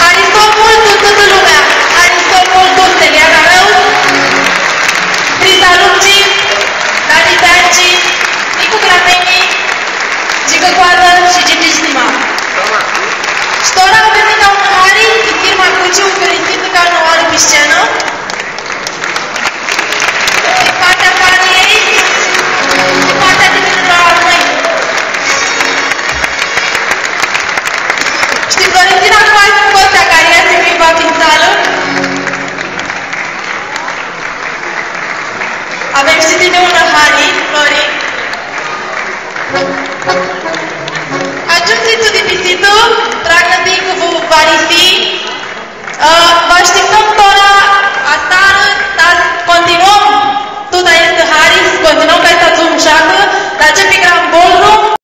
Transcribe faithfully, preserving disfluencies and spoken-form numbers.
Haristo multu tutã lumea, haristo multu Telia Arãu, Rita Lupci, Dani Tanci, Nicu Grameni, Gigã Coadã shi Gigi Stima. Shi tora avem nica unã hari di firma Cuciu, cãrintitã ca nã oarã pi scenã. Di partea hariljei, di partea di la noi. Shtii, Florentina Coatea, cari easti pi salã? Avem shi tini unã hari, Flori. Agiumtsi tu di pistitã, dragã di cu vãrã hari. Ã,